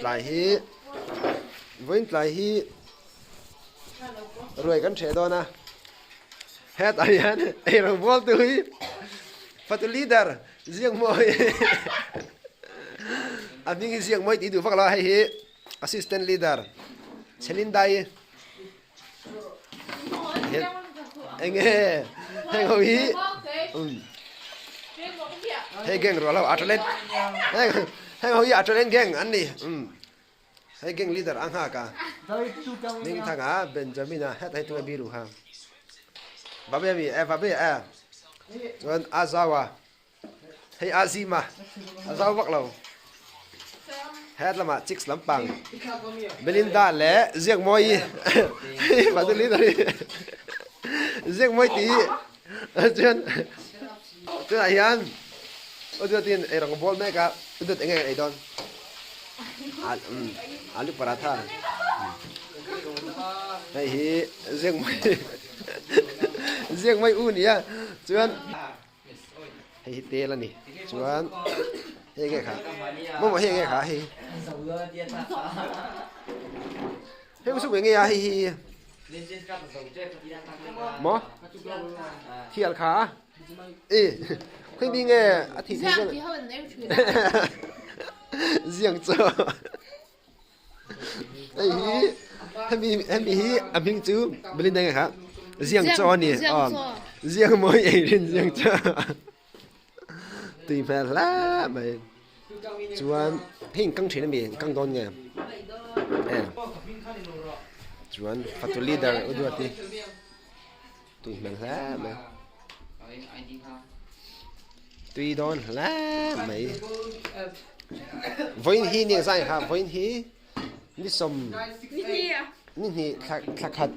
tlai hi vawiin tlai hi ruai kan hreh dawn a hetah hian eirawng bawl tu hi fatu leader ziak mawi a hming hi ziak mawi tih duh vak lo a hei hi assistant leader Chelindai enge heng ho hi hei gang rual ho a talent heng heng ho hi a talent gang an ni hei gang leader a nghak a Hmingthanga Benjamina het hei tunge biru kha Babe ami e Babe e chuan Azawa Hei a zim a, a zau vak lo. Het lamah chicks lampang Belinda leh Ziakmawi Madeline hi Ziakmawi tih hi chuan tunah hian u Duatin ei rawng a bawl mek a, u Duat eng nge kan ei dawn? Alu paratha hei hi Ziakmawi Ziakmawi u nia chuan Hei hi tel a ni chuan hei nge kha maw hei nge kha hei hei usuk nge a hei hi maw thial kha e khawi mi nge a thi thei ziang chu Hei hi hemi hemi hi a hming chu Belinda nge kha ziang chaw a ni aw ziang mawi ei rin ziang chaw tui hmel hle mai chuan hei in kang thin ami in kang dawn nge e chuan fatu leader u duati tui hmel hle mai tui dawn hle mai vawiin hi ni zai kha vawiin hi ni sawm ni hnih thla khat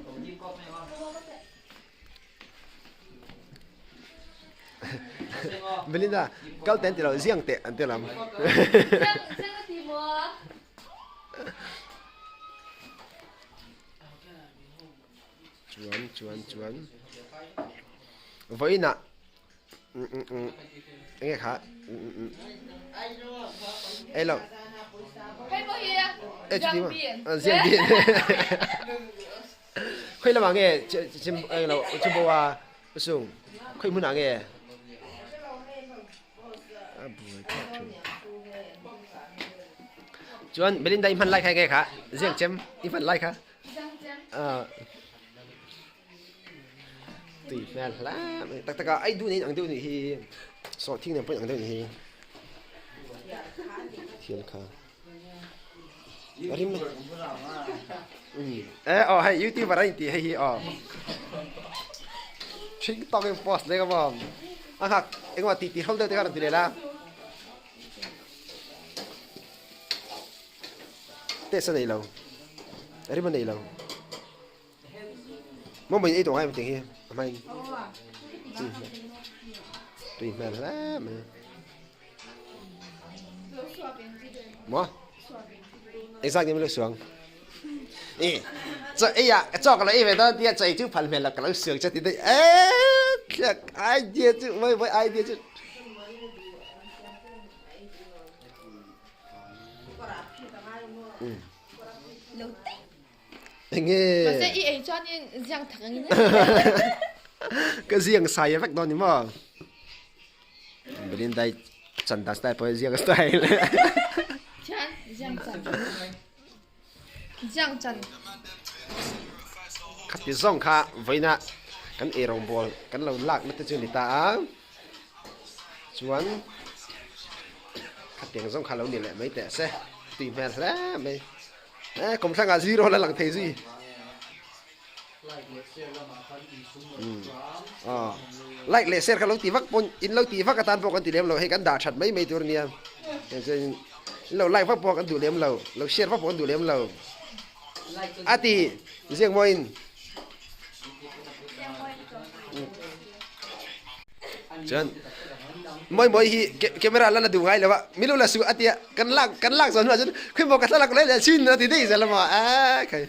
Belinda kal ten ti lo ziang teh an ti lam Chuan chuan chuan vawiinah eng nge kha ei lo e chuti maw ziak bin khawi lamah nge chim eng lo chumbo a usung khawi hmunah nge a buai thlak thin chuan Belinda i hman lai kha eng nge kha ziak chem i hman lai kha. Tui hmel hle mai tak tak a ai duh nei ang deuh nih hi sawhthing nen pawh ang deuh nih hi thian kha a rim e aw hei youtuber a inti hei hi aw thing tawk in post leh ka maw a nghak engemaw titi hrol deuh te kha rawn ti leh la. Test a nei lo rim a nei lo maw ei tawh ngai ang tih hi a hmain tui hmel hle mai maw engzat nge min lo suang e chaw ei ah chaw ka lo ei ve dawn tia chaw ei chu phal hmel lo ka lo suang chu a ti daih eee idea chu mawi mawi idea chu. Enge? Mahse i ei chuanin ziang thak angin Ka ziang sai vek dawn ni maw? Belinda i chanda style pawh hi ziang style. Chuan ziang chan. Ziang chan. Khati zawng kha vawiina kan eirawngbawl kan lo lakna te chu ni ta a. Chuan khatiang zawng kha lo ni leh mai teh se tui hmel hle mai e kum thlangah zero la lang thei zui like leh share kha lo ti vak pawn in lo ti vak atan pawh kan ti lem lo hei kan dah that mai mai tur ania in lo like vak pawh kan duh lem lo lo share vak pawh kan duh lem lo a ti ziak mawiin. Chuan mawi mawi hi camera lan a duh ngai lo a, mi lo la suh a tia kan lak kan lak zawh hnuah chuan khawi maw ka thlalak leh leh chin a ti daih zel a maw a khai.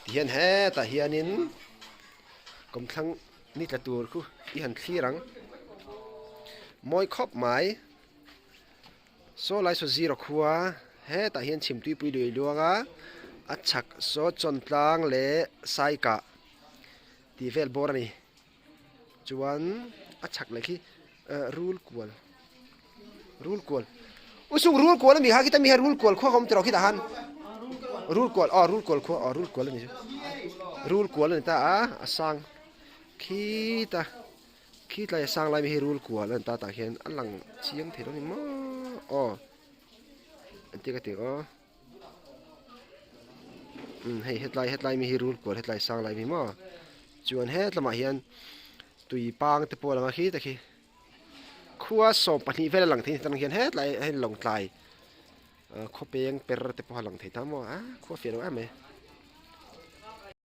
Tihian hetah hianin kawmthlang ni tla tur khu i han thlir ang mawi khawp mai. Saw lai saw zero khua hetah hian chhimtuipui lui luang a a chhak saw chawntlang leh saikah tih vel bawr a ni chuan a chhak leh khi eh rul kual rul kual usung rul kual a mi kha khita mi hian rul kual khua ka awm tawh khitah khan rul kual aw rul kual khua aw rul kual a ni chu rul kual a ni ta a a sang khita. Khi tlai a sang lai mai hi rul kual a ni ta tah hian a lang chiang thei lo a ni maw aw engtin ka ti aw umm hei hetlai hetlai mi hi rul kual hetlai sang lai mi maw chuan hetlamah hian tui pang te pawh a lang a khi te khi khua 12 vel a lang thei a ni atang hian hetlai ah hian lawngtlai khawpeng per te pawh a lang thei ta maw a khua fiah lo em mai.